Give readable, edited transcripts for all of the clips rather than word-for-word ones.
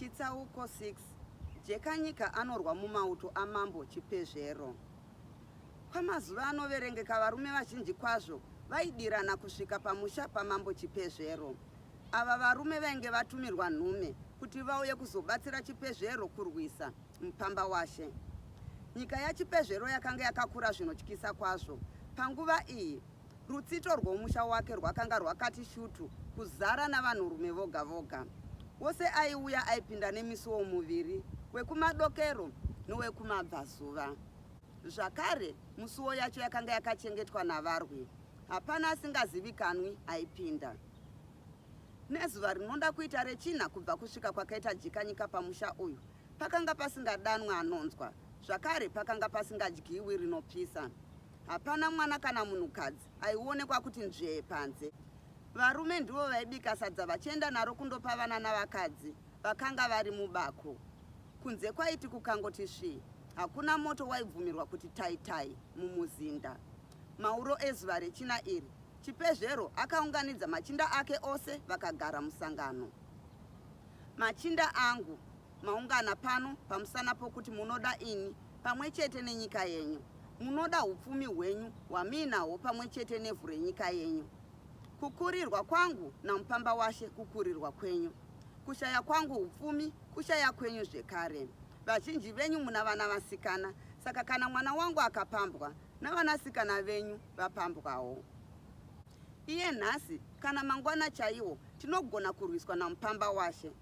Chitsauko 6 Jekanyika anorwa mumauto amambo Chipezvero. Kwamazuva anoverengeka varume vazhinji kwazvo vaidirana kusvika pamusha pamambo Chipezvero. Ava varume vainge vatumirwa nhume kuti vauye kuzobatsira Chipezvero kurwisa Mupambawashe. Nyika yaChipezvero yakanga yakakura zvinotyisa kwazvo. Panguva iyi, rutsito rwomusha wake rwakanga rwakati shutu kuzara navanhurume voga voga. Wose aiuya aipinda nemisuwo muviri, wekumadokero nowekumabvazuva. Zvakare, musuwo yacho yakanga yakachengetwa navarwi. Hapana asingazivikanwi aipinda. Nezuva rinoda kuita rechina kubva kusvika kwakaita Jikanyika pamusha uyu, pakanga pasingadanwi anonzwa, zvakare pakanga pasingadyiwi rinopisa. Hapana mwana kana munhukadzi aionekwa kuti nzvee panze. Varume ndivo vaibika sadza vachienda naro kundopa vana navakadzi vakanga vari mubako. Kunze kwaiti kukangoti svii, hakuna moto waibvumirwa kuti tai tai mumuzinda. Mauro ezuva rechina iri, Chipezvero akaunganidza machinda ake ose vakagara musangano. Machinda angu, maungana pano pamusana pokuti munoda ini pamwe chete nenyika yenyu. Munoda upfumi hwenyu hwamuinahwo pamwe chete nevhu renyika yenyu. Kukurirwa kwangu naMupambawashe kukurirwa kwenyu. Kushaya kwangu upfumi kushaya kwenyu zvekare. Vazhinji venyu muna vana vasikana, saka kana mwana wangu akapambwa, navanasikana venyu vapambwawo. Iye nhasi kana mangwana chaiwo tinogona kurwiswa naMupambawashe.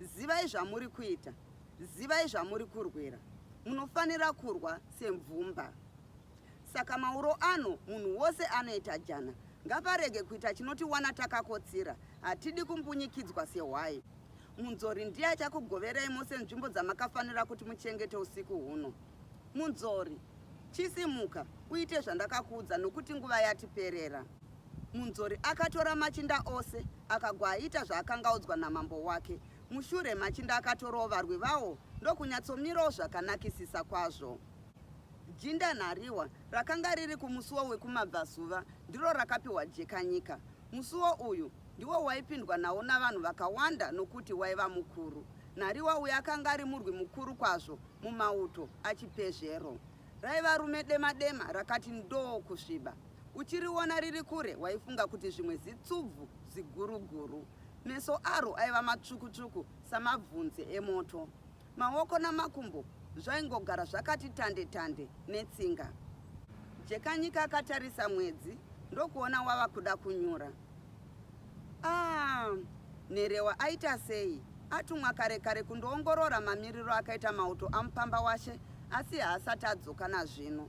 Zivai zvamuri kuita, zivai zvamuri kurwira. Munofanira kurwa semvumba. Saka mauro ano munhu wose anoita jana ngaparege kuita chinotiwana takakotsira, hatidi kumbunyikidzwa sehwai. Munzori ndiye achakugoverai mose nzvimbo dzamakafanira kuti muchengete usiku huno. Munzori, chisimuka uite zvandakakuudza nokuti nguva yatiperera. Munzori akatora machinda ose akagwaaita zvaakanga audzwa namambo wake. Mushure machinda akatorawo varwi vawo ndokunyatsomirawo zvakanakisisa kwazvo. Jinda Nhariwa rakanga riri kumusuwo wekumabvazuva ndiro rakapiwa Jekanyika. Musuwo uyu ndiwo waipindwa nawo navanhu vakawanda nokuti waiva mukuru. Nhariwa uyu akanga ari murwi mukuru kwazvo mumauto aChipezvero. Raiva rume dema dema rakati ndoo kusviba. Uchiriona riri kure waifunga kuti zvimwe zitsubvu ziguru guru. Meso aro aiva matsvuku tsvuku samabvunze emoto. Maoko namakumbo zvaingogara zvakati tande tande netsinga. Jekanyika akatarisa mwedzi ndokuona wava kuda kunyura. Ah, Nherewa aita sei? Atumwa kare kare kundoongorora mamiriro akaita mauto aMupambawashe asi haasati adzoka nazvino.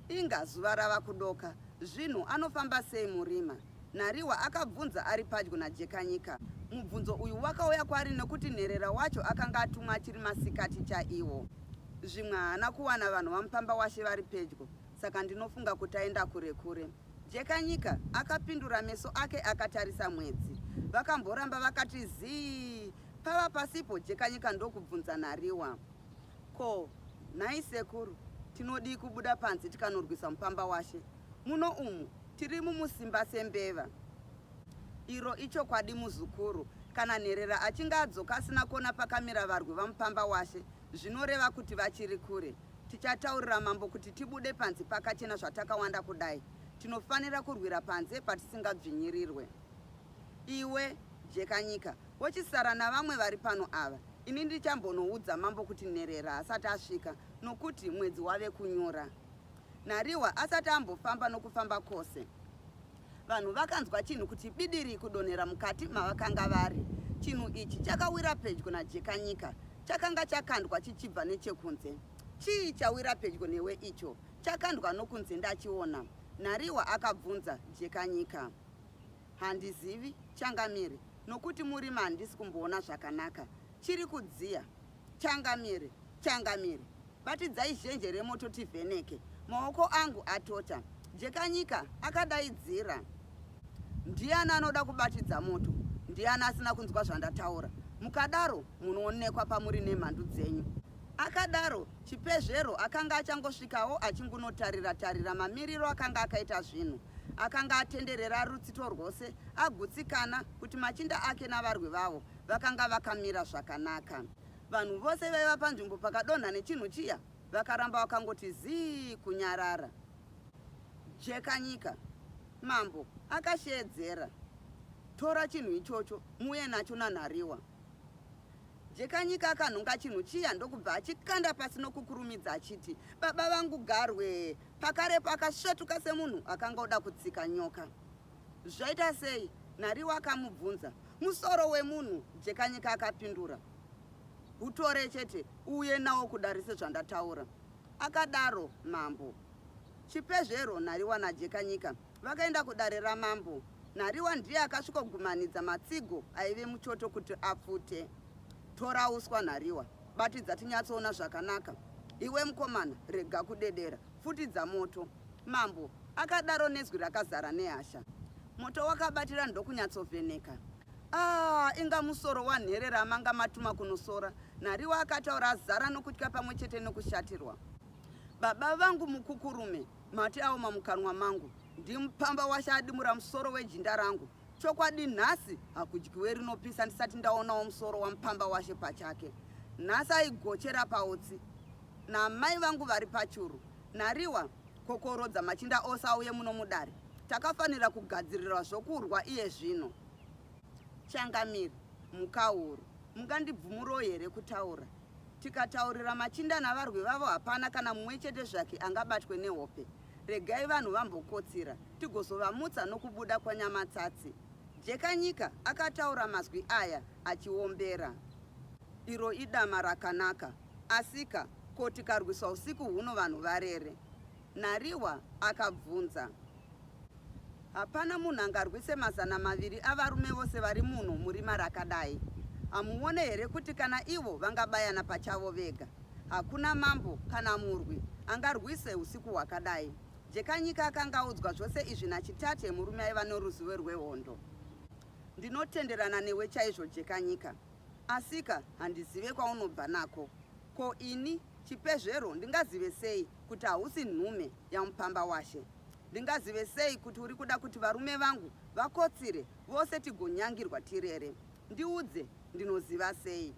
Inga zuva rava kudoka, zvinhu anofamba sei murima? Nhariwa akabvunza ari padyo naJekanyika. Mubvunzo uyu wakauya kwaari nekuti Nherera wacho akanga atumwa achiri masikati chaiwo. Zvimwe haana kuwana vanhu vaMupambawashe vari pedyo, saka ndinofunga kuti aenda kure kure. Jekanyika akapindura meso ake akatarisa mwedzi. Vakamboramba vakati zii. Pava pasipo Jekanyika ndokubvunza Nhariwa. Ko, nhai sekuru, tinodii kubuda panze tikanorwisa Mupambawashe? Muno umu tiri mumusimba sembeva. Iro ichokwadi muzukuru, kana Nherera achinge adzoka asina kuona pakamira varwi vaMupambawashe, zvinoreva kuti vachiri kure. Tichataurira mambo kuti tibude panze pakachena zvatakawanda kudai. Tinofanira kurwira panze patisingadzvinyirirwe. Iwe, Jekanyika, wochisara navamwe vari pano ava. Ini ndichambonoudza mambo kuti Nherera haasati asvika nokuti mwedzi wave kunyura. Nhariwa asati ambofamba nokufamba kwose. Vanhu vakanzwa chinhu kuti bidiri kudonhera mukati mavakanga vari. Chinhu ichi chakawira pedyo naJekanyika. Chakanga chakandwa chichibva nechekunze. Chii chawira pedyo newe icho? Chakandwa nokunze ndachiona. Nhariwa akabvunza Jekanyika. Handizivi, changamire, nokuti murima handisi kumboona zvakanaka. Chiri kudziya. Changamire, changamire, batidzai zhenje remoto tivheneke. Maoko angu atota. Jekanyika akadaidzira. Ndiani anoda kubatidza moto? Ndiani asina kunzwa zvandataura? Mukadaro munoonekwa pamuri nemhandu dzenyu. Akadaro Chipezvero akanga achangosvikawo achingunotarira-tarira mamiriro akanga akaita zvinhu. Akanga atenderera rutsito rwose agutsikana kuti machinda ake navarwi vawo. vakanga vakamira zvakanaka. Vanhu vose vaiva panzvimbo pakadonha nechinhu chiya vakaramba vakangoti zii kunyarara. Jekanyika! Mambo akasheedzera. Tora chinhu ichocho muuye nacho naNhariwa. Jekanyika akanhonga chinhu chiya ndokubva achikanda pasi nokukurumidza achiti, Baba vangu Garwe! Pakarepo akasvetuka semunhu akanga oda kutsika nyoka. Zvaita sei? Nhariwa akamubvunza. Musoro wemunhu, Jekanyika akapindura. Utore chete uuye nawo kudare sezvandataura, akadaro mambo. Chipezvero, Nhariwa naJekanyika vakaenda kudare ramambo. Nhariwa ndiye akasvikogumanidza matsigo aive muchoto kuti apfute. Tora uswa Nhariwa, batidza tinyatsoona zvakanaka. Iwe mukomana, rega kudedera, pfutidza moto. Mambo akadaro nezwi rakazara nehasha. Moto wakabatira ndokunyatsovheneka. Ah, inga musoro waNherera manga matuma kunosora, Nhariwa akataura azara nokutya pamwe chete nokushatirwa. Baba vangu mukukurume, mate aoma mukanwa mangu. Ndimupamba washe adimura musoro wejinda rangu. Chokwadi nhasi hakudyiwe rinopisa ndisati ndaonawo musoro wamupamba washe pachake. Nhasi aigochera pautsi namai vangu vari pachuru. Nhariwa, kokorodza machinda ose auye muno mudare. Takafanira kugadzirira zvokurwa iye zvino. Changamire, mhukahuru, mungandibvumurawo here kutaura? Tikataurira machinda navarwi vavo hapana kana mumwe chete zvake angabatwe nehope. Regai vanhu vambokotsira, tigozovamutsa nokubuda kwaNyamatsatsi. Jekanyika akataura mazwi aya achiombera. Iro idama rakanaka. Asika, ko tikarwiswa usiku huno vanhu varere? Nhariwa akabvunza. Hapana munhu angarwise 200 avarume vose vari muno murima rakadai. Hamuone here kuti kana ivo vangabayana pachavo vega? Hakuna mambo kana murwi angarwise usiku hwakadai. Jekanyika akanga audzwa zvose izvi naChitate murume aiva noruzivo rwehondo. Ndinotenderana newe chaizvo Jekanyika. Asika handizive kwaunobva nako. Ko ini, Chipezvero, ndingazive sei kuti hausi nhume yaMupambawashe? Ndingazive sei kuti uri kuda kuti varume vangu vakotsire vose tigonyangirwa tirere? Ndiudze, ndinoziva sei?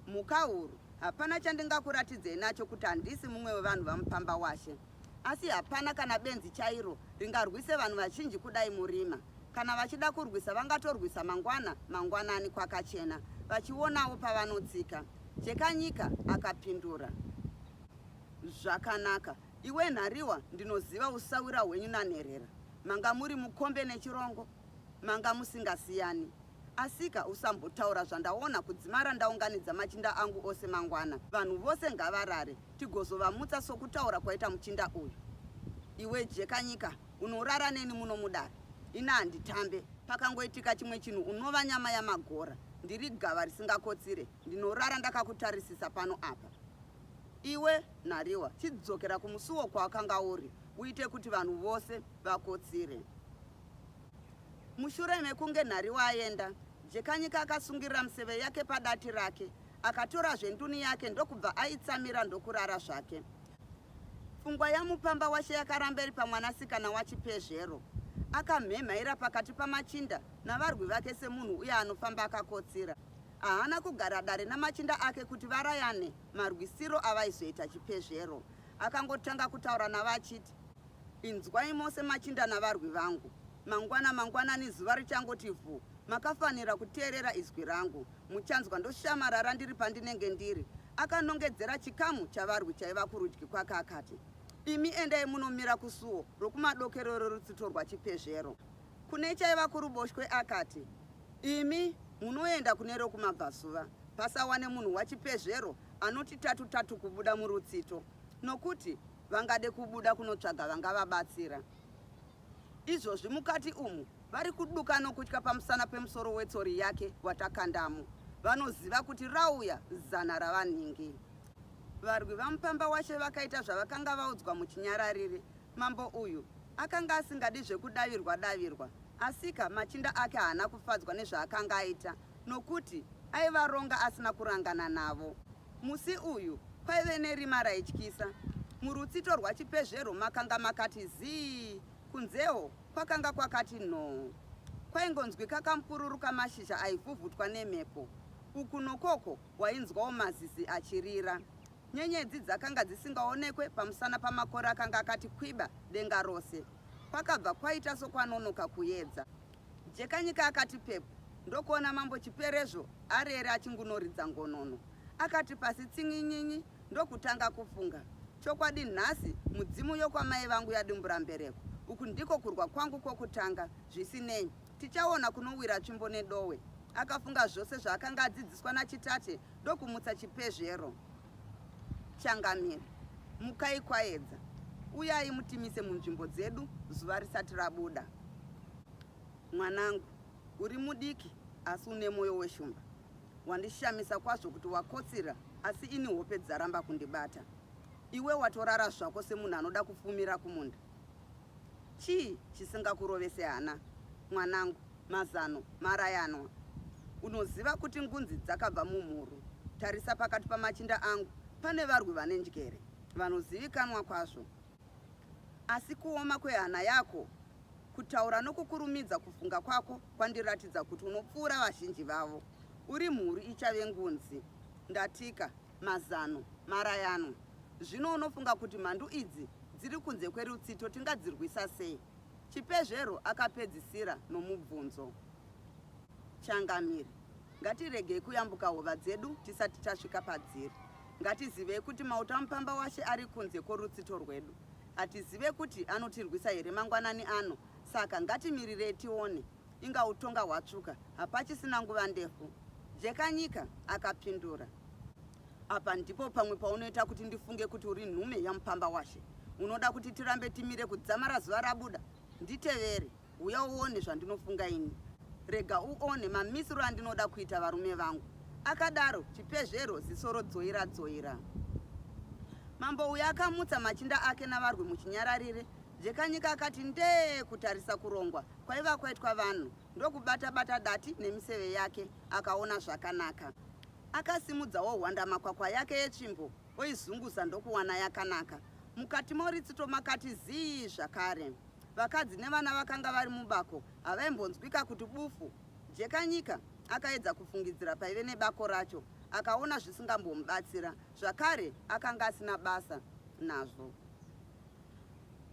Mhukahuru, hapana chandingakuratidzei nacho kuti handisi mumwe wevanhu vaMupambawashe. Asi hapana kana benzi chairo ringarwise vanhu vazhinji kudai murima. Kana vachida kurwisa vangatorwisa mangwana mangwanani kwakachena vachionawo pavanotsika. Jekanyika akapindura. Zvakanaka. Iwe Nhariwa ndinoziva usawira hwenyu naNherera. Manga muri mukombe nechirongo. Manga musingasiyani. Asika usambotaura zvandaona kudzimara ndaunganidza machinda angu ose mangwana. Vanhu vose ngavarare tigozovamutsa sokutaura kwaita muchinda uyu. Iwe Jekanyika unorara neni muno mudare. Ini handitambe. Pakangoitika chimwe chinhu unova nyama yamagora. Ndiri gava risingakotsire. Ndinorara ndakakutarisisa pano apa. Iwe Nhariwa chidzokera kumusuwo kwawakanga uri uite kuti vanhu vose vakotsire. Mushure mekunge Nhariwa aenda, Jekanyika akasungirira miseve yake padati rake, akatorazve nduni yake ndokubva aitsamira ndokurara zvake. Pfungwa yaMupamba washe yakaramba iri pamwanasikana waChipezvero. Akamhemhaira pakati pamachinda navarwi vake semunhu uya anofamba akakotsira. Haana kugara dare namachinda ake kuti varayane marwisiro avaizoita Chipezvero. Akangotanga kutaura navo achiti, Inzwai mose machinda navarwi vangu. Mangwana mangwanani zuva richangoti vhu, makafanira kuteerera izwi rangu. Muchanzwa ndoshamarara ndiri pandinenge ndiri. Akanongedzera chikamu chavarwi chaiva kurudyi kwake akati, Imi endai munomira kusuo rokumadokero rorutsito rwaChipezvero. Kune chaiva kuruboshwe akati, Imi munoenda kune rokumabvazuva, pasawane munhu waChipezvero anoti tatu tatu kubuda murutsito, nokuti vangade kubuda kunotsvaga vangavabatsira. Izvozvi mukati umu vari kuduka nokutya pamusana pemusoro wetsori yake watakandamo. Vanoziva kuti rauya zana ravanhingi. Varwi vaMupambawashe vakaita zvavakanga vaudzwa muchinyararire. Mambo uyu akanga asingadi zvekudavirwa davirwa, asika machinda ake haana kufadzwa nezvaakanga aita nokuti aivaronga asina kurangana navo. Musi uyu kwaive nerima raityisa. Murutsito rwaChipezvero makanga makati zii, kunzewo kwakanga kwakati nhoo. Kwaingonzwika kamupururu kamashizha aivhuvhutwa nemhepo. Uku nokoko wainzwawo mazizi achirira. Nyenyedzi dzakanga dzisingaonekwe pamusana pamakore akanga akati kwiba denga rose. Kwakabva kwaita sokwanonoka kuedza. Jekanyika akati pepu ndokuona Mambo Chiperezvo arere achingunoridza ngonono. Akati pasi tsin'inyinyi ndokutanga kufunga. Chokwadi nhasi mudzimu yokwamai vangu yadimbura mbereko. Uku ndiko kurwa kwangu kwokutanga. Zvisinei, tichaona kunowira tsvimbo nedowe. Akafunga zvose zvaakanga adzidziswa naChitate ndokumutsa Chipezvero. Changamire, mukai kwaedza. Uyai mutimise munzvimbo dzedu zuva risati rabuda. Mwanangu, uri mudiki asi une mwoyo weshumba. Wandishamisa kwazvo kuti wakotsira asi ini hope dzaramba kundibata. Iwe watorara zvako semunhu anoda kufumira kumunda. Chii chisingakurovese hana mwanangu? Mazano marayanwa. Unoziva kuti ngunzi dzakabva mumhuru. Tarisa pakati pamachinda angu pane varwi vane njere vanozivikanwa kwazvo. Asi kuoma kwehana yako, kutaura nokukurumidza kufunga kwako kwandiratidza kuti unopfuura vazhinji vavo. Uri mhuru ichave ngunzi. Ndatika, mazano, marayanwa. Zvino unofunga kuti mhandu idzi dziri kunze kwerutsito tingadzirwisa sei? Chipezvero akapedzisira nomubvunzo. Changamire, ngatiregei kuyambuka hova dzedu tisati tasvika padziri. Ngatizivei kuti mauto aMupambawashe ari kunze kworutsito rwedu. Hatizive kuti anotirwisa here mangwanani ano, saka ngatimirirei tione. Inga utonga hwatsvuka, hapachisina nguva ndefu. Jekanyika akapindura. Apa ndipo pamwe paunoita kuti ndifunge kuti uri nhume yaMupambawashe. Unoda kuti tirambe timire kudzamara zuva rabuda? Nditevere, huya uone zvandinofunga ini. Rega uone mamisiro andinoda kuita varume vangu. Akadaro Chipezvero ziso rodzoira dzoira. Mambo uya akamutsa machinda ake navarwi muchinyararire. Jekanyika akati ndee kutarisa kurongwa kwaiva kwaitwa vanhu ndokubata bata dati nemiseve yake akaona zvakanaka. Akasimudzawo hwandamakwakwa yake yetsvimbo oizunguza ndokuwana yakanaka. Mukati moritsito makati zii zvakare. Vakadzi nevana vakanga vari mubako havaimbonzwika kuti bufu. Jekanyika akaedza kufungidzira paive nebako racho akaona zvisingambomubatsira zvakare akanga asina basa nazvo.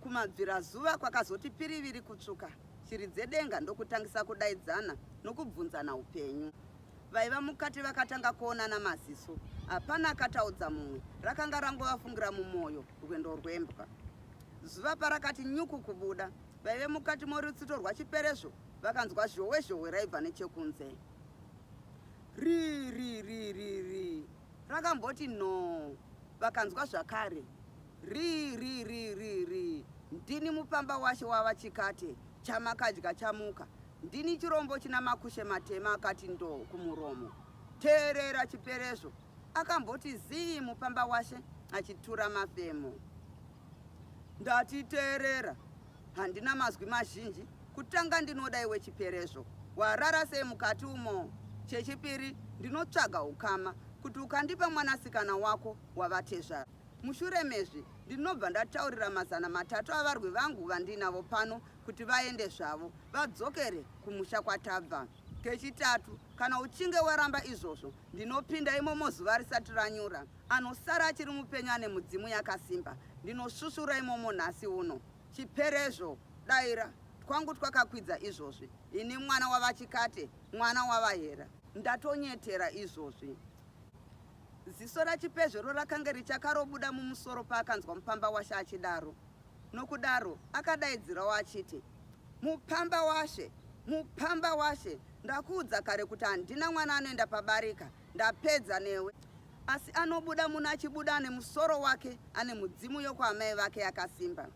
Kumabvirazuva kwakazoti piriviri kutsvuka, shiri dzedenga ndokutangisa kudaidzana nokubvunzana upenyu. Vaiva mukati vakatanga kuonana maziso, hapana akataudza mumwe, rakanga rangovafungira mumwoyo rwendo rwembwa. Zuva parakati nyuku kubuda, vaive mukati morutsito rwaChiperezvo vakanzwa zhowe zhowe raibva nechekunze. Ri ri ri ri ri rakamboti no, vakanzwa zvakare Ri ri ri ri ri ndini mupamba washe wava chikate chamakadya chamuka ndini chirombo china makushe matema akati ndo kumuromo teerera chiperezvo akamboti zii mupamba washe achitura mafemo ndati teerera handina mazwi mazhinji kutanga ndinoda iwe chiperezvo warara sei mukati umo chechipiri ndinotsvaga ukama kuti ukandipa mwanasikana wako wavatezvara Mushure mezvi, ndinobva ndataurira 300 avarwi vangu vandiinavo pano kuti vaende zvavo, vadzokere kumusha kwatabva. Kechitatu, kana uchinge waramba izvozvo, ndinopinda imomo zuva risati ranyura. Anosara achiri mupenyu ane mudzimu yakasimba, ndinosvusvura imomo nhasi uno. Chiperezvo, daira, twangu twakakwidza izvozvi. Ini mwana waVaChikate, mwana waVaHera. Ndatonyetera izvozvi. Ziso raChipezvero rakange richakarobuda mumusoro paakanzwa Mupambawashe achidaro. Nokudaro akadaidzirawo achiti, Mupambawashe! Mupambawashe! Ndakuudza kare kuti handina mwana anoenda pabarika. Ndapedza newe. Asi anobuda muno achibuda ane musoro wake ane mudzimu yokwaamai vake yakasimba.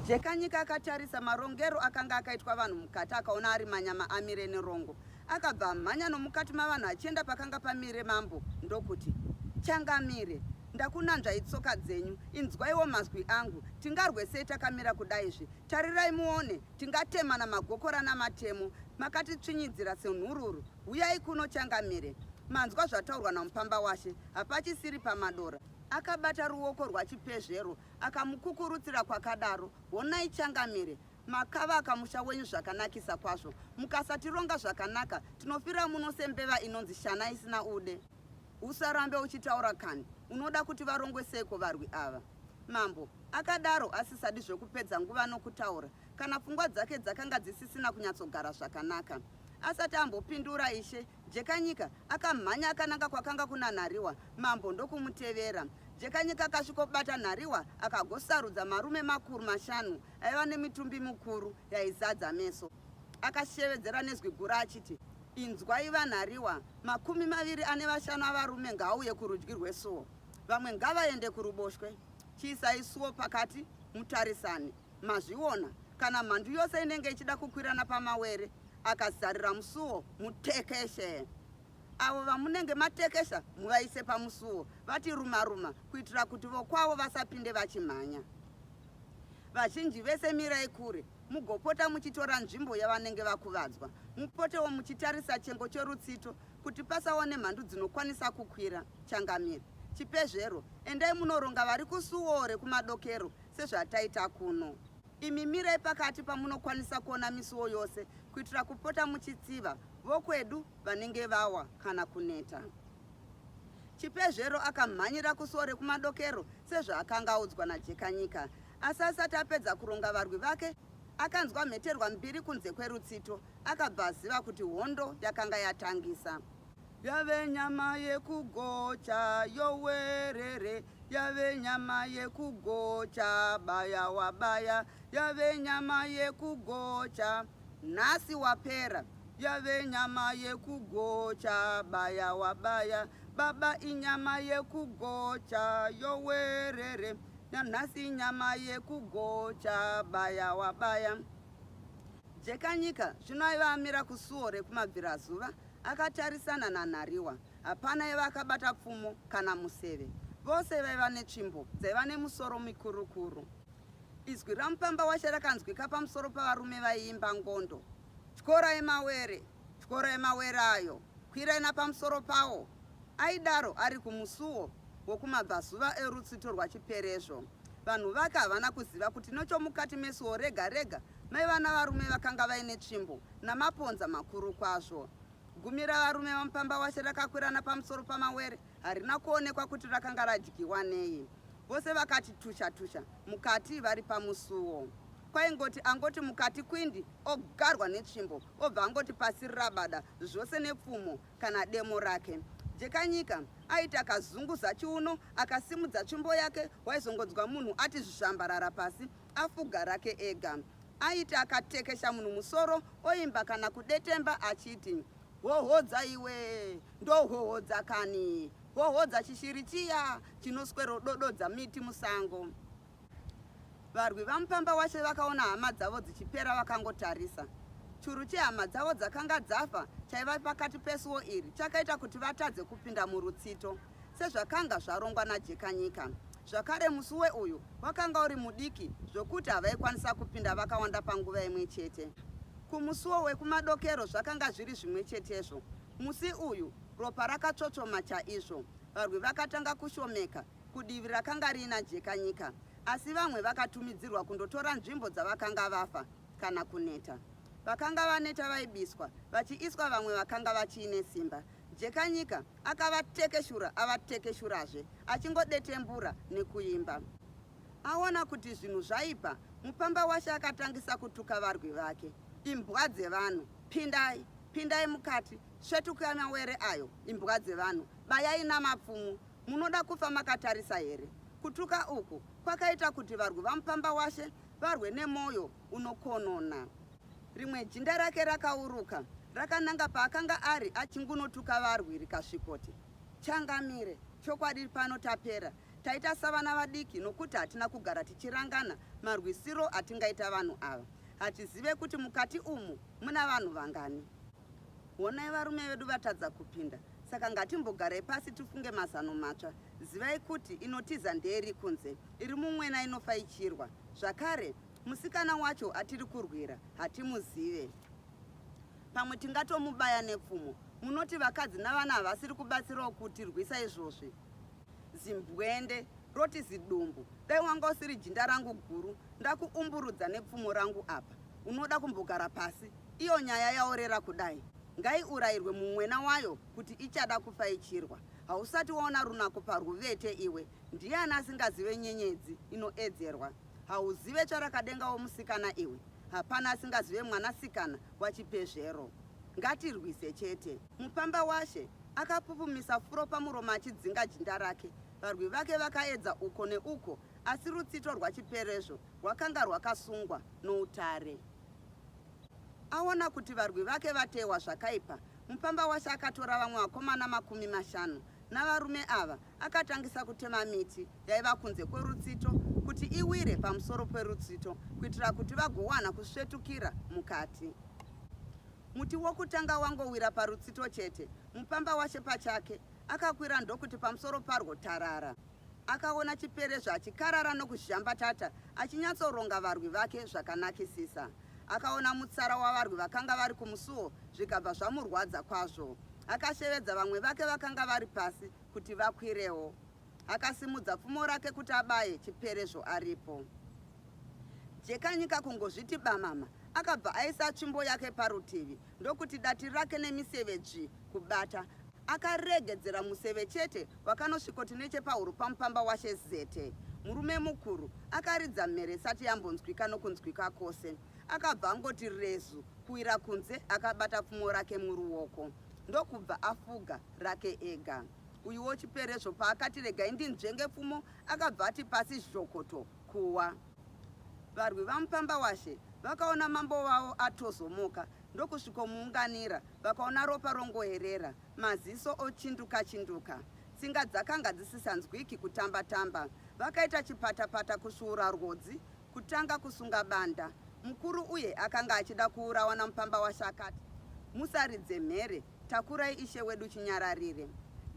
Jekanyika akatarisa marongero akanga akaitwa vanhu mukati akaona ari manyama amire nerongo. Akabva amhanya nomukati mavanhu achienda pakanga pamire mambo ndokuti, Changamire, ndakunanzvai tsoka dzenyu, inzwaiwo mazwi angu. Tingarwe sei takamira kudaizvi? Tarirai muone, tingatemana magokora namatemo. Makatitsvinyidzira senhururu. Huyai kuno changamire. Manzwa zvataurwa naMupambawashe, hapachisiri pamadora. Akabata ruoko rwaChipezvero akamukukurutsira kwakadaro. Honai changamire, Makavaka musha wenyu zvakanakisa kwazvo. Mukasatironga zvakanaka, tinofira muno sembeva inonzi shana isina ude. Usarambe uchitaura kani, unoda kuti varongwe seiko varwi ava? Mambo akadaro asisadi zvekupedza nguva nokutaura kana pfungwa dzake dzakanga dzisisina kunyatsogara zvakanaka. Asati ambopindura ishe, Jekanyika akamhanya akananga kwakanga kuna Nhariwa, mambo ndokumutevera. Jekanyika akasvikobata Nhariwa akagosarudza marume makuru mashanu aiva nemitumbi mikuru yaizadza meso. Akashevedzera nezwi guru achiti, Inzwai vaNhariwa, 25 avarume ngaauye kurudyi rwesuo, vamwe ngavaende kuruboshwe. Chiisai suo pakati mutarisane. Mazviona, kana mhandu yose inenge ichida kukwirana pamawere akazarira musuo mutekeshe. Avo vamunenge matekesha muvaise pamusuo vati ruma ruma kuitira kuti vokwavo vasapinde vachimhanya. Vazhinji vese mirai kure mugopota muchitora nzvimbo yavanenge vakuvadzwa. Mupotewo muchitarisa chengo chorutsito kuti pasawane mhandu dzinokwanisa kukwira. Changamire Chipezvero, endai munoronga vari kusuo rekumadokero sezvataita kuno. Imi mirai pakati pamunokwanisa kuona misuo yose kuitira kupota muchitsiva vokwedu vanenge vawa kana kuneta. Chipezvero akamhanyira kusuo rekumadokero sezvaakanga audzwa naJekanyika. Asi asati apedza kuronga varwi vake, akanzwa mheterwa mbiri kunze kwerutsito akabva aziva kuti hondo yakanga yatangisa. Yave nyama yekugocha yowerere, yave nyama yekugocha baya wabaya, yave nyama yekugocha nhasi wapera, yave nyama yekugocha baya wabaya, baba inyama yekugocha yowerere, nanhasi inyama yekugocha baya wabaya. Jekanyika zvino aiva amira kusuo rekumabvirazuva akatarisana naNhariwa. Hapana aiva akabata pfumo kana museve. Vose vaiva netsvimbo dzaiva nemusoro mikurukuru. Izwi raMupambawashe rakanzwika pamusoro pavarume vaiimba ngondo. Tyorai mawere! Tyorai mawere ayo! Kwirai napamusoro pawo! Aidaro ari kumusuwo wokumabvazuva erutsito rwaChiperezvo. Vanhu vake havana kuziva kuti nochomukati mesuwo rega rega maiva navarume vakanga vaine tsvimbo namaponza makuru kwazvo. Gumi ravarume vaMupambawashe rakakwira napamusoro pamawere harina kuonekwa kuti rakanga radyiwa nei. Vose vakati tusha tusha mukati vari pamusuwo. Kwaingoti angoti mukati kwindi ogarwa netsvimbo obva angoti pasi rabada zvose nepfumo kana demo rake. Jekanyika aiti akazunguza chiuno akasimudza tsvimbo yake waizongonzwa munhu ati zvambarara pasi afuga rake ega. Aiti akatekesha munhu musoro oimba kana kudetemba achiti hohodza iwe ndohohodza kani hohodza chishiri chiya chinoswerodododza miti musango. Varwi vaMupambawashe vakaona hama dzavo dzichipera vakangotarisa. Churu chehama dzavo dzakanga dzafa chaiva pakati pesuo iri chakaita kuti vatadze kupinda murutsito sezvakanga zvarongwa naJekanyika. Zvakare musuwe uyu wakanga uri mudiki zvokuti havaikwanisa kupinda vakawanda panguva imwe chete. Kumusuwo wekumadokero zvakanga zviri zvimwe chetezvo. Musi uyu ropa rakatsvotsvoma chaizvo. Varwi vakatanga kushomeka kudivi rakanga riina Jekanyika asi vamwe vakatumidzirwa kundotora nzvimbo dzavakanga vafa kana kuneta. Vakanga vaneta vaibiswa vachiiswa vamwe vakanga vachiine simba. Jekanyika akavatekeshura avatekeshurazve achingodetembura nekuimba. Aona kuti zvinhu zvaipa, Mupambawashe akatangisa kutuka varwi vake. Imbwa dzevanhu! Pindai! Pindai mukati! Svetukai mawere ayo, imbwa dzevanhu! Bayai namapfumo! Munoda kufa makatarisa here? Kutuka uku kwakaita kuti varwi vaMupambawashe varwe nemoyo unokonona. Rimwe jinda rake rakauruka rakananga paakanga ari achingunotuka varwi rikasvikoti, Changamire, chokwadi pano tapera. Taita savana vadiki nokuti hatina kugara tichirangana marwisiro atingaita vanhu ava. Hatizive kuti mukati umu muna vanhu vangani. Honai varume vedu vatadza kupinda saka ngatimbogarai pasi tifunge mazano matsva. Zivai kuti inotiza ndeiri kunze, iri mumwena inofa ichirwa. Zvakare musikana wacho atiri kurwira hatimuzive. Pamwe tingatomubaya nepfumo. Munoti vakadzi navana havasiri kubatsirawo kutirwisa izvozvi? Zimbwende roti zidumbu, dai wanga usiri jinda rangu guru ndakuumburudza nepfumo rangu apa. Unoda kumbogara pasi iyo nyaya yaorera kudai. Ngaiurayirwe mumwena wayo kuti ichada kufa ichirwa. Hausati waona runako parwuvete iwe. Ndiani asingazive nyenyedzi inoedzerwa? Hauzive tsvarakadenga womusikana iwe. Hapana asingazive mwanasikana waChipezvero. Ngatirwise chete. Mupambawashe akapupumisa furo pamuromo achidzinga jinda rake. Varwi vake vakaedza uko neuko asi rutsito rwaChiperezvo rwakanga rwakasungwa noutare. Aona kuti varwi vake vatewa zvakaipa, Mupambawashe akatora vamwe vakomana 50 navarume ava akatangisa kutema miti yaiva kunze kwerutsito kuti iwire pamusoro perutsito kuitira kuti vagowana kusvetukira mukati. Muti wokutanga wangowira parutsito chete, Mupambawashe pachake akakwira ndokuti pamusoro parwo tarara. Akaona Chiperezvo achikarara nokuzhambatata achinyatsoronga varwi vake zvakanakisisa. Akaona mutsara wavarwi vakanga vari kumusuo zvikabva zvamurwadza kwazvo. Akashevedza vamwe vake vakanga vari pasi kuti vakwirewo. Akasimudza pfumo rake kuti abaye Chiperezvo aripo. Jekanyika kungozviti bamama, akabva aisa tsvimbo yake parutivi ndokuti dati rake nemiseve dzvi kubata. Akaregedzera museve chete wakanosvikoti nechepahuro pamupamba washe Zete. Murume mukuru akaridza mhere isati yambonzwika nokunzwika kwose. Akabva angoti rezu kuwira kunze akabata pfumo rake muruoko ndokubva afuga rake ega. Uyuwo Chiperezvo paakati regai ndinzvenge pfumo akabva ati pasi zhokoto kuwa. Varwi vaMupambawashe vakaona mambo wavo atozomoka ndokusvikomuunganira vakaona ropa rongoerera, maziso ochinduka-chinduka. Tsinga dzakanga dzisisanzwiki kutamba-tamba. Vakaita chipatapata kusvuura rwodzi kutanga kusunga banda. Mukuru uye akanga achida kuurawa naMupambawashe akati, Musaridze mhere, takurai ishe wedu chinyararire.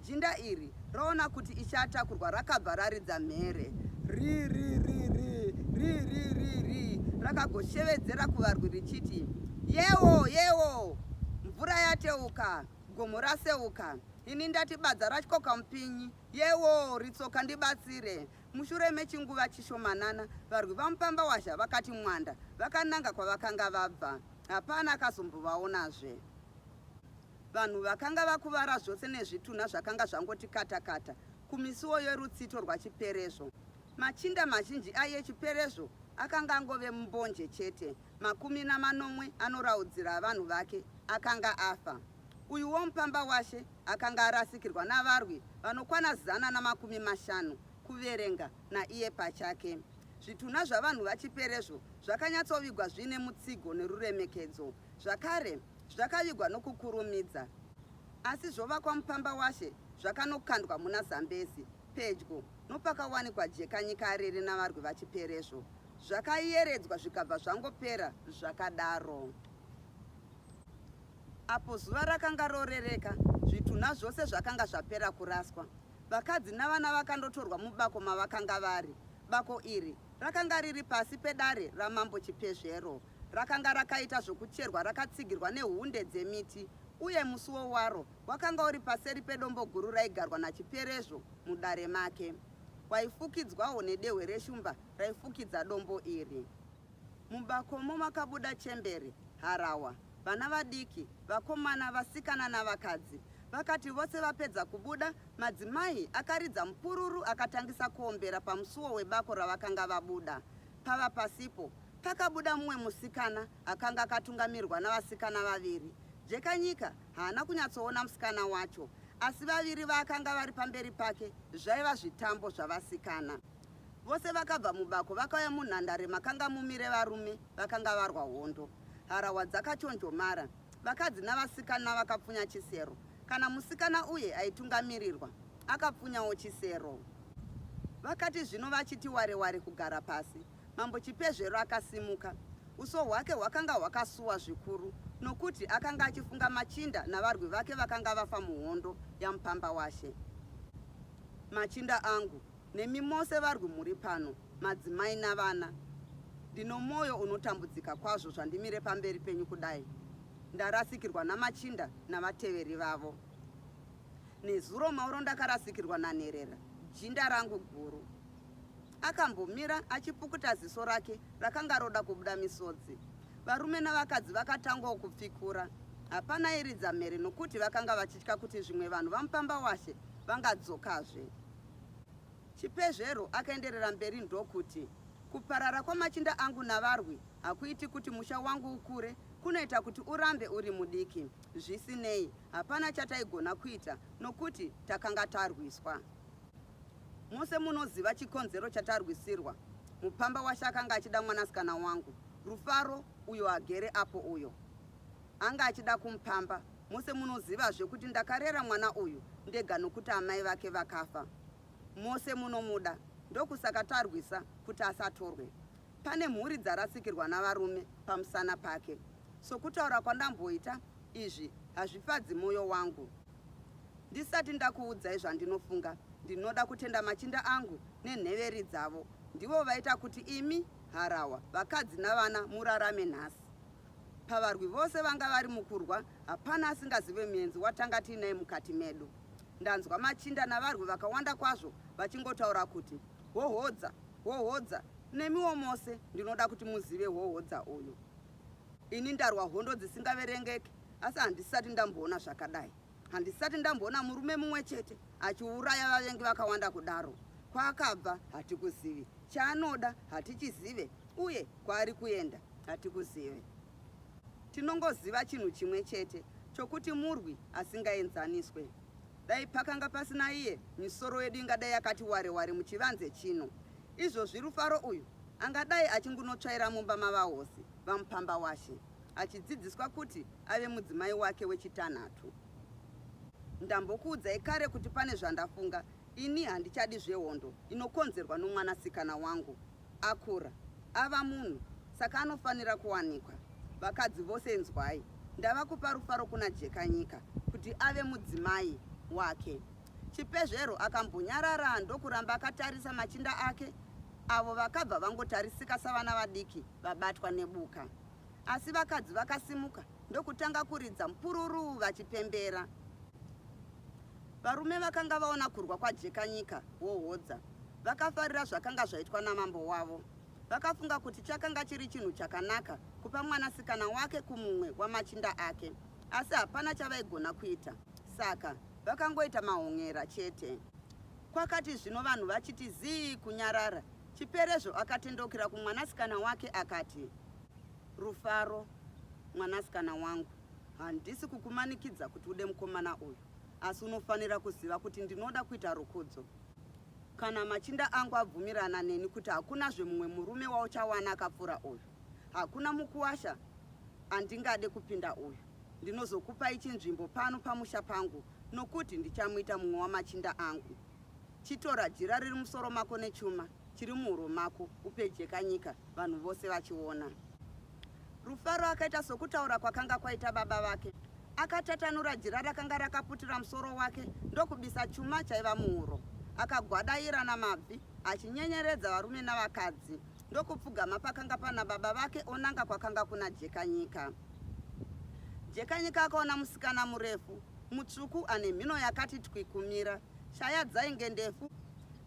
Jinda iri raona kuti ishe atakurwa rakabva raridza mhere. Ri ri ri ri ri ri ri ri rakagoshevedzera kuvarwi richiti, Yewo yewo! Mvura yateuka, gomo raseuka. Ini ndati badza ratyoka mupinyi. Yewo ritsoka ndibatsire. Mushure mechinguva chishomanana, varwi vaMupambawazha vakati mwanda vakananga kwavakanga vabva. Hapana akazombovaonazve. Vanhu vakanga vakuvara zvose nezvitunha zvakanga zvangoti kata-kata kumisuwo yerutsito rwaChiperezvo. Machinda mazhinji aiye Chiperezvo akanga angove mbonje chete, 60 anoraudzira avanhu vake akanga afa. Uyuwo Mupambawashe akanga arasikirwa navarwi vanokwana 150 kuverenga naiye pachake. Zvitunha zvavanhu vaChiperezvo zvakanyatsovigwa zviine mutsigo neruremekedzo. Zvakare zvakavigwa nokukurumidza. Asi zvovakwa Mupambawashe zvakanokandwa muna Zambezi pedyo nopakawanikwa Jekanyika arere navarwi vaChiperezvo. Zvakayeredzwa zvikabva zvangopera zvakadaro. Apo zuva rakanga rorereka, zvitunha zvose zvakanga zvapera kuraswa. Vakadzi navana vakandotorwa mubako mavakanga vari. Bako iri rakanga riri pasi pedare raMambo Chipezvero. Rakanga rakaita zvokucherwa rakatsigirwa nehunde dzemiti uye musuwo waro wakanga uri paseri pedombo guru raigarwa naChiperezvo mudare make. Waifukidzwawo nedehwe reshumba raifukidza dombo iri. Mubakomo makabuda chembere, harahwa, vana vadiki, vakomana, vasikana navakadzi. Vakati vose vapedza kubuda, madzimai akaridza mupururu akatangisa kuombera pamusuwo webako ravakanga vabuda. Pava pasipo, pakabuda mumwe musikana akanga akatungamirwa navasikana vaviri. Jekanyika haana kunyatsoona musikana wacho, asi vaviri vaakanga vari pamberi pake zvaiva zvitambo zvavasikana. Vose vakabva mubako vakauya munhandare makanga mumire varume vakanga varwa hondo. Harahwa dzakachonjomara, vakadzi navasikana vakapfunya chisero. Kana musikana uye aitungamirirwa akapfunyawo chisero. Vakati zvino vachiti ware ware kugara pasi, Mambo Chipezvero akasimuka. Uso hwake hwakanga hwakasuwa zvikuru nokuti akanga achifunga machinda navarwi vake vakanga vafa muhondo yaMupambawashe. Machinda angu, Nemi mose varwi muri pano, madzimai navana, ndinomwoyo unotambudzika kwazvo zvandimire pamberi penyu kudai. Ndarasikirwa namachinda navateveri vavo. Nezuro mauro ndakarasikirwa naNherera, jinda rangu guru. Akambomira achipukuta ziso rake rakanga roda kubuda misodzi. Varume navakadzi vakatangawo kupfikura. Hapana airidza mhere nokuti vakanga vachitya kuti zvimwe vanhu vaMupambawashe vangadzokazve. Chipezvero akaenderera mberi ndokuti, Kuparara kwamachinda angu navarwi hakuiti kuti musha wangu ukure, kunoita kuti urambe uri mudiki. Zvisinei, hapana chataigona kuita nokuti takanga tarwiswa. Mose munoziva chikonzero chatarwisirwa. Mupambawashe akanga achida mwanasikana wangu, Rufaro, uyo agere apo uyo. Anga achida kumupamba. Mose munozivazve kuti ndakarera mwana uyu ndega nokuti amai vake vakafa. Mose munomuda, ndokusaka tarwisa kuti asatorwe. Pane mhuri dzarasikirwa navarume pamusana pake. Sokutaura kwandamboita, izvi hazvifadzi moyo wangu. Ndisati ndakuudzai zvandinofunga, ndinoda kutenda machinda angu nenheveri dzavo. Ndivo vaita kuti imi, harahwa, vakadzi navana murarame nhasi. Pavarwi vose vanga vari mukurwa, hapana asingazive muenzi watanga tiinaye mukati medu. Ndanzwa machinda navarwi vakawanda kwazvo vachingotaura kuti, Hohodza! Hohodza! Nemiwo mose ndinoda kuti muzive Hohodza uyu. Ini ndarwa hondo dzisingaverengeke asi handisati ndamboona zvakadai. Handisati ndamboona murume mumwe chete achiuraya vavengi vakawanda kudaro. Kwaakabva hatikuzivi, chaanoda hatichizive uye kwaari kuenda hatikuzive. Tinongoziva chinhu chimwe chete chokuti murwi asingaenzaniswe. Dai pakanga pasina iye, misoro yedu ingadai yakati ware ware muchivanze chino. Izvozvi Rufaro uyu angadai achingunotsvaira mumba mavahosi vaMupambawashe achidzidziswa kuti ave mudzimai wake wechitanhatu. Ndambokuudzai kare kuti pane zvandafunga, ini handichadi zvehondo inokonzerwa nomwanasikana wangu. Akura, ava munhu, saka anofanira kuwanikwa. Vakadzi vose inzwai, ndava kupa Rufaro kuna Jekanyika kuti ave mudzimai wake. Chipezvero akambonyarara ndokuramba akatarisa machinda ake avo vakabva vangotarisika savana vadiki vabatwa nebuka. Asi vakadzi vakasimuka ndokutanga kuridza mupururu vachipembera. Varume vakanga vaona kurwa kwaJekanyika wohodza vakafarira zvakanga zvaitwa namambo wavo. Vakafunga kuti chakanga chiri chinhu chakanaka kupa mwanasikana wake kumumwe wamachinda ake, asi hapana chavaigona kuita. Saka vakangoita mahon'era chete. Kwakati zvino vanhu vachiti zii kunyarara, Chiperezvo akatendeukira kumwanasikana wake akati, Rufaro, mwanasikana wangu, handisi kukumanikidza kuti ude mukomana uyu, asi unofanira kuziva kuti ndinoda kuita rukudzo. Kana machinda angu abvumirana neni kuti hakunazve mumwe murume wauchawana akapfuura uyu, hakuna mukuwasha andingade kupinda uyu. Ndinozokupai chinzvimbo pano pamusha pangu nokuti ndichamuita mumwe wamachinda angu. Chitora jira riri musoro mako nechuma chiri muhuro mako upe Jekanyika vanhu vose vachiona. Rufaro akaita sokutaura kwakanga kwaita baba vake. Akatatanura jira rakanga rakaputira musoro wake ndokubisa chuma chaiva muhuro. Akagwadaira namabvi achinyenyeredza varume navakadzi ndokupfugama pakanga pana baba vake onanga kwakanga kuna Jekanyika. Jekanyika akaona musikana murefu, mutsvuku ane mhino yakati twi kumira. Shaya dzainge ndefu,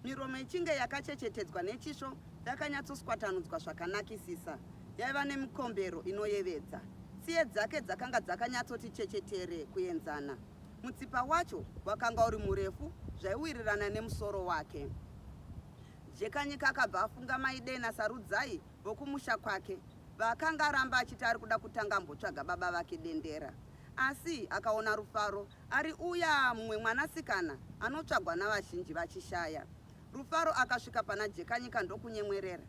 miromo ichinge yakachechetedzwa nechisvo yakanyatsoswatanudzwa zvakanakisisa. Yaiva nemikombero inoyevedza. Tsiye dzake dzakanga dzakanyatsoti chechetere kuenzana. Mutsipa wacho wakanga uri murefu zvaiwirirana nemusoro wake. Jekanyika akabva afunga mai Dee naSarudzai vokumusha kwake vaakanga aramba achiti ari kuda kutanga ambotsvaga baba vake Dendera. Asi akaona Rufaro ari uya mumwe mwanasikana anotsvagwa navazhinji vachishaya. Rufaro akasvika pana Jekanyika ndokunyemwerera.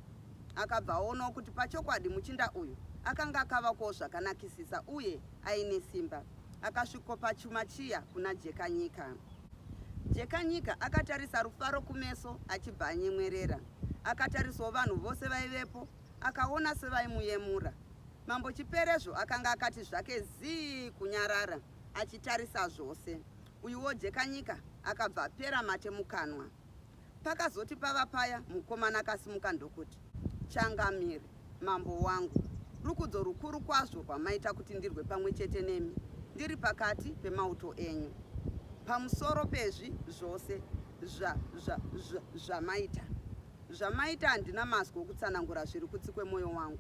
Akabva aonawo kuti pachokwadi muchinda uyu akanga akavakwawo zvakanakisisa uye aine simba. Akasvikopa chuma chiya kuna Jekanyika. Jekanyika akatarisa Rufaro kumeso achibva anyemwerera. Akatarisawo vanhu vose vaivepo akaona sevaimuyemura. Mambo Chiperezvo akanga akati zvake zii kunyarara achitarisa zvose. Uyuwo Jekanyika akabva apera mate mukanwa. Pakazoti pava paya mukomana akasimuka ndokuti, Changamire, mambo wangu, rukudzo rukuru kwazvo rwamaita kuti ndirwe pamwe chete nemi ndiri pakati pemauto enyu. Pamusoro pezvi zvose zva, zva, zva, zvamaita. Zvamaita handina mazwi okutsanangura zviri kutsi kwemwoyo wangu.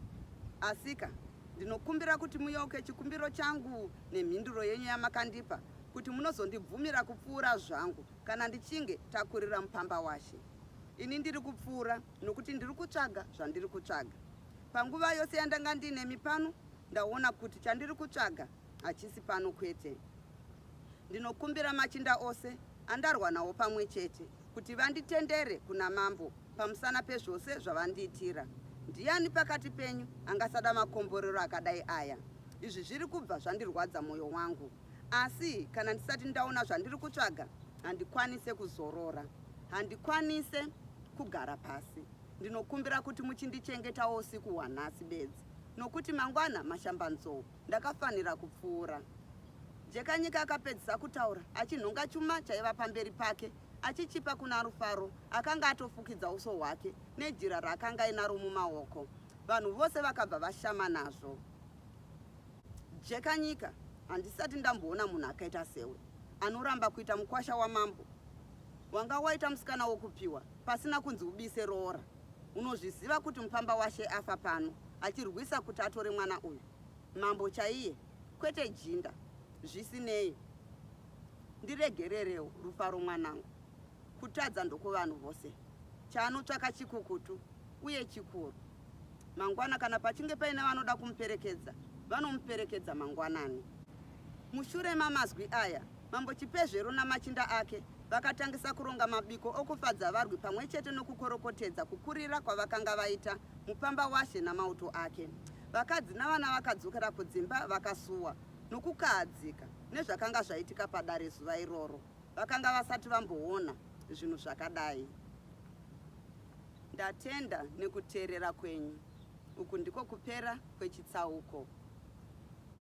Asika, Ndinokumbira kuti muyeuke chikumbiro changu nemhinduro yenyu yamakandipa kuti munozondibvumira kupfuura zvangu kana ndichinge takurira mupamba washe. Ini ndiri kupfuura nokuti ndiri kutsvaga zvandiri kutsvaga. Panguva yose yandanga ndiinemi pano ndaona kuti chandiri kutsvaga hachisi pano kwete. Ndinokumbira machinda ose andarwa nawo pamwe chete kuti vanditendere kuna mambo pamusana pezvose zvavandiitira. Ndiani pakati penyu angasada makomborero akadai aya? Izvi zviri kubva zvandirwadza mwoyo wangu. Asi kana ndisati ndaona zvandiri kutsvaga, handikwanise kuzorora. Handikwanise kugara pasi. Ndinokumbira kuti muchindichengetawo usiku hwanhasi bedzi, nokuti mangwana mashambanzou ndakafanira kupfuura. Jekanyika akapedzisa kutaura achinhonga chuma chaiva pamberi pake achichipa kuna Rufaro akanga atofukidza uso hwake nejira raakanga ainaro mumaoko. Vanhu vose vakabva vashama nazvo. Jekanyika, handisati ndamboona munhu akaita sewe anoramba kuita mukwasha wamambo. Wanga waita musikana wokupiwa pasina kunzi ubise roora. Unozviziva kuti mupamba washe afa pano achirwisa kuti atore mwana uyu. Mambo chaiye kwete jinda. Zvisinei, ndiregererewo Rufaro mwanangu. Kutadza ndokuvanhu vose. Chaanotsvaka chikukutu uye chikuru. Mangwana kana pachinge paine vanoda kumuperekedza, vanomuperekedza mangwanani. Mushure mamazwi aya, Mambo Chipezvero namachinda ake vakatangisa kuronga mabiko okufadza varwi pamwe chete nokukorokotedza kukurira kwavakanga vaita mupamba washe namauto ake. Vakadzi navana vakadzokera kudzimba vakasuwa nokukahadzika nezvakanga zvaitika padare zuva iroro. Vakanga vasati vamboona zvinhu zvakadai. Ndatenda nekuteerera kwenyu. Uku ndiko kupera kwechitsauko.